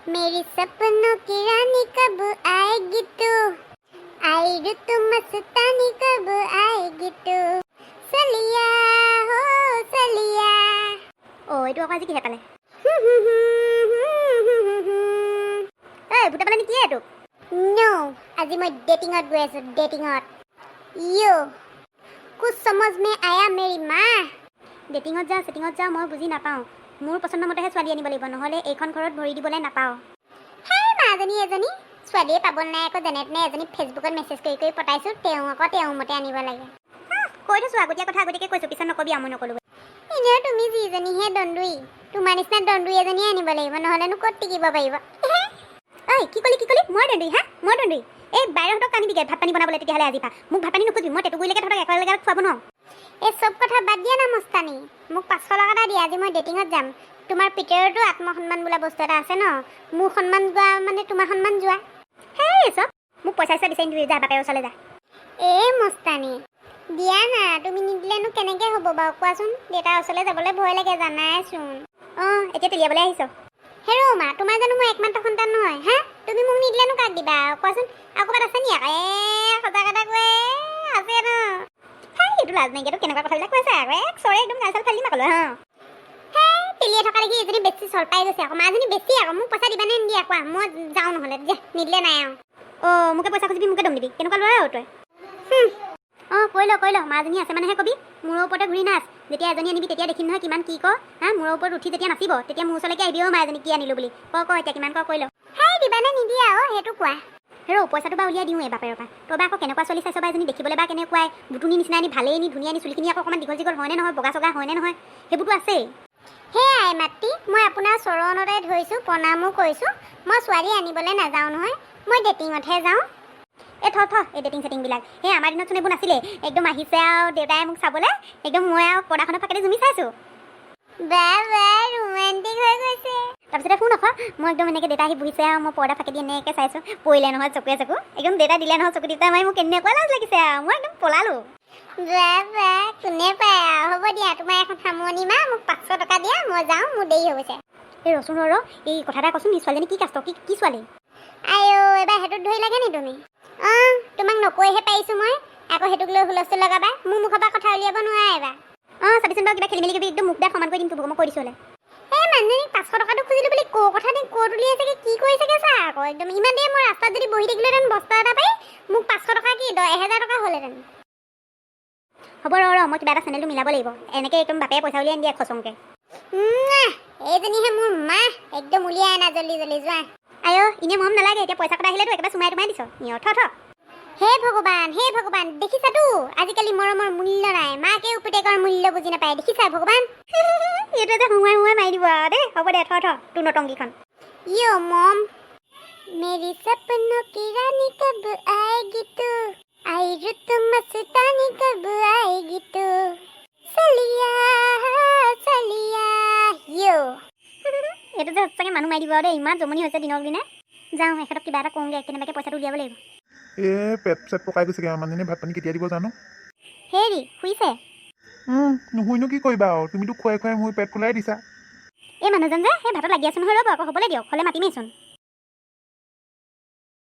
मेरी सपनों की रानी, कब आएगी तू? आई रुत मस्तानी, कब आएगी तू? सलिया हो सलिया। অ', এইটো আকৌ আজি কিহে পালে? ঐ, ভূতে পালে নেকি এইটো? নো, আজি মই ডেটিঙত গৈ আছো, ডেটিঙত। ইয়ো, कुछ समझ में आया मेरी माँ? ডেটিঙত যাওঁ, চেটিঙত যাওঁ, মই বুজি নাপাওঁ। মোৰ পচন্দ মতেহে ছোৱালী আনিব লাগিব, নহ'লে এইখন ঘৰত ভৰি দিবলৈ নাপাওঁ। হেই মাজনী, এজনী ছোৱালীয়ে পাব নাই আকৌ, যেনে তেনে এজনী ফেচবুকত মেছেজ কৰি কৰি পতাইছোঁ। তেওঁ আকৌ তেওঁৰ মতে আনিব লাগে। কৈ থৈছোঁ, আগতীয়া কথা আগতীয়াকৈ কৈছোঁ, পিছত নকবি আৰু মই নক'লো। এনেও তুমি যিজনীহে দন্দুৰী, তোমাৰ নিচিনা দন্দুৰী এজনীয়ে আনিব লাগিব, নহ'লেনো ক'ত টিকিব পাৰিব? ঐ, কি ক'লি? কি ক'লি? মই দন্দুৰী? হা, মই দন্দুৰী? এই বাইদেউহঁতক আনিবিগৈ ভাত পানী বনাবলৈ তেতিয়াহ'লে আজিৰ পৰা। মোক ভাত পানী নুখুজিবি, মই টেটুগুৰিলৈকে তহঁতক একেলগে খুৱাব নোৱাৰোঁ। এই চব কথা বাদ দিয়া না মস্তানী, মোক 500 টকা এটা দিয়া, আজি মই ডেটিঙত যাম। তোমাৰ পিতেৰতো আত্মসন্মান বোলা বস্তু এটা আছে ন? মোৰ সন্মান যোৱা মানে তোমাৰ সন্মান যোৱা। হেই, চব মোক পইচা চইচা বিচাৰি নিদিবি, যা, বাপেৰৰ ওচৰলৈ যা। এই মস্তানী, দিয়া না। তুমি নিদিলেনো কেনেকৈ হ'ব বাৰু কোৱাচোন? দেউতাৰ ওচৰলৈ যাবলৈ ভয় লাগে, জানাইচোন। অঁ, এতিয়া তেলিয়াবলৈ আহিছ। হেৰৌ মা, তোমাৰ জানো মই একমাত্ৰ সন্তান নহয়? হা, তুমি মোক নিদিলেনো কাক দিবা আৰু কোৱাচোন? আৰু ক'ৰবাত আছে নি আকৌ? এ, সঁচা কথা কোৱা, আছে ন? হেই, এইটো লাজ নাইকিয়াটো কেনেকুৱা কথাবিলাক কৈছে আকৌ! এক চৰে একদম গাল চাল ফালি দিম আকৌ, হা। হেই, তেলিয়াই থকা দেখি এজনী বেছি চল পাই গৈছে আকৌ। মাজনী বেছি আকৌ। মোক পইচা দিবানে নিদিয়া কোৱা? মই যাওঁ নহ'লে, যে নিদিলে নাই আৰু। অঁ, মোকে পইচা খুজিবি, মোকে দম দিবি, কেনেকুৱা ল'ৰা আৰু তই? অঁ, কৈ ল, কৈ ল। মাজনী আছে মানেহে কবি, মূৰৰ ওপৰতে ঘূৰি নাচ। যেতিয়া এজনী আনিবি, তেতিয়া দেখিম নহয় কিমান কি ক। হা, মূৰৰ ওপৰত উঠি যেতিয়া নাচিব, তেতিয়া মোৰ ওচৰলৈকে আহিবি। অ' মাজনী, কি আনিলো বুলি ক, ক, এতিয়া কিমান ক, কৈ ল। হেই, দিবানে নিদিয়া অ', সেইটো কোৱা। হেৰ', পইচাটো বা উলিয়াই দিওঁ এই বাপেৰৰ পৰা। তই বা আকৌ কেনেকুৱা ছোৱালী চাইছ বা? এজনী দেখিবলৈ বা কেনেকুৱাই, বুটুনি নিচিনা আনি, ভালেই নি, ধুনীয়া নি, চুলিখিনি আকৌ অকণমান দীঘল দীঘল হয়নে নহয়, বগা চগা হয়নে নহয়, সেইবোৰতো আছেই। সেয়াই মাতৃ, মই আপোনাৰ চৰণতে ধৰিছোঁ, প্ৰণামো কৰিছোঁ। মই ছোৱালী আনিবলৈ নাযাওঁ নহয়, মই ডেটিঙতহে যাওঁ। এই থ থ, এই ডেটিং চেটিংবিলাক। সেই আমাৰ দিনতচোন এইবোৰ নাছিলে। একদম আহিছে আৰু দেউতাই মোক চাবলৈ, একদম মই আৰু পৰ্দাখনৰ ফাঁকেদি জুমি চাইছোঁ। বা বা, ৰোমান্টিক হৈ গৈছে। তাৰপিছতে শুন আকৌ, মই একদম এনেকৈ দেউতা আহি বহিছে আৰু মই পৰ্দা ফাঁকেদি এনেকৈ চাইছোঁ। পৰিলে নহয় চকুৱে চকু, একদম দেউতা দিলে নহয় চকু দুটা মাৰি, মোক কেনেকুৱা লাজ লাগিছে আৰু, মই একদম পলালোঁ। বা বা, কোনে পায় আৰু। হ'ব দিয়া, তোমাৰ এখন সামৰণি মা। মোক 500 টকা দিয়া, মই যাওঁ, মোৰ দেৰি হৈ গৈছে। এই ৰচোন, ৰ ৰ, এই কথা এটা কচোন, এই ছোৱালীজনী কি কাষ্ট, কি কি ছোৱালী? আইঅ, এবাৰ সেইটোত ধৰি লাগে নি তুমি? অঁ, তোমাক নকৈহে পাৰিছোঁ মই, আকৌ সেইটোক লৈ হুলস্থুল লগাবা। মোৰ মুখৰ পৰা কথা উলিয়াব নোৱাৰা এবাৰ। অঁ, চাবিচোন বাৰু, কিবা খেলি মেলি কিবি একদম মুখ দাঁত সমান কৰি দিম তোক, মই কৈ দিছোঁ হ'লে। এই মানুহজনীক 500 টকাটো খুজিলোঁ বুলি ক কথা নি ক'ত উলিয়াইছেগে, কি কৰিছেগে চা আকৌ। একদম ইমান দেৰি মই ৰাস্তাত যদি বহি থাকিলোহেঁতেন বস্তা এটা পাই, মোক 500 টকা কি 10,000 টকা হ'লহেঁতেন। হ'ব, ৰ ৰ, মই কিবা এটা চেনেলটো মিলাব লাগিব। এনেকৈ একদম বাপেৰে পইচা উলিয়াই নিদিয়ে খচংকৈ। উম, এইজনীহে মোৰ মা। একদম উলিয়াই আনা জল্দি জল্দি, যোৱা। আইঅ, এনেই মৰম নালাগে, এতিয়া পইচা কথা আহিলেতো একেবাৰে চুমাই তুমাই দিছ নিয়। থ থ। হে ভগৱান, হে ভগৱান, দেখিছাতো, আজিকালি মৰমৰ মূল্য নাই। মাকেও পুতেকৰ মূল্য বুজি নাপায়, দেখিছা ভগৱান? এইটোৱে যে সোমোৱাই সোমোৱাই মাৰি দিব আৰু দেই। হ'ব দে, থ থ তোৰ নটংকিখন। यो मॉम, मेरी सपनों की रानी, कब आएगी तू? आई रुत मस्तानी, कब आएगी तू? सलिया, सलिया यो। এইটো যে সঁচাকৈ মানুহ মাৰি দিব আৰু দেই, ইমান জমনি হৈছে দিনক দিনে। যাওঁ, এখেতক কিবা এটা কওঁগৈ, কেনেবাকৈ পইচাটো উলিয়াব লাগিব। এ, পেট চেট পকাই গৈছেগৈ আৰু। মানুহজনীয়ে ভাত পানী কেতিয়া দিব জানো? হেৰি, শুইছে। নুশুইনো কি কৰিবা আৰু? তুমিতো খুৱাই খুৱাই মোৰ পেট ফুলাই দিছা। এই মানুহজন যে সেই ভাতত লাগি আছো নহয়, ৰ'ব আকৌ, হ'বলৈ দিয়ক, হ'লে মাতিমেইচোন।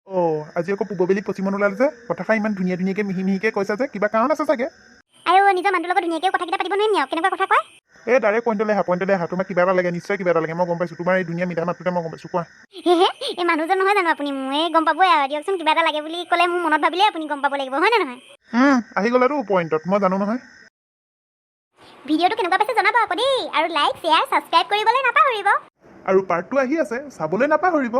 অঁ, আজি আকৌ পূব বেলি পশ্চিমত ওলালে যে, কথাষাৰ ইমান ধুনীয়া ধুনীয়াকৈ মিহি মিহিকৈ কৈছা যে, কিবা কাৰণ আছে চাগে। আৰু নিজৰ মানুহটোৰ লগত ধুনীয়াকৈ কথাকেইটা পাতিব নোৱাৰিম নি আৰু? কেনেকুৱা কথা কয়? এই ডাইৰেক্ট পইণ্টলৈ আহা, পইণ্টলৈ আহা। তোমাক কিবা এটা লাগে, নিশ্চয় কিবা এটা লাগে, মই গম পাইছোঁ। তোমাৰ এই ধুনীয়া মিঠা মাতটোতে মই গম পাইছোঁ, কোৱা। হে, এই মানুহজন নহয় জানো আপুনি? মোৰ এই গম পাবই আৰু দিয়কচোন। কিবা এটা লাগে বুলি ক'লে মোৰ মনত ভাবিলে আপুনি গম পাব লাগিব, হয়নে নহয়? আহি গ'লাতো পইণ্টত, মই জানো নহয়। ভিডিঅ'টো কেনেকুৱা পাইছে জনাব আকৌ দেই, আৰু লাইক, শ্বেয়াৰ, ছাবস্ক্ৰাইব কৰিবলৈ নাপাহৰিব। আৰু পাৰ্টটো আহি আছে, চাবলৈ নাপাহৰিব।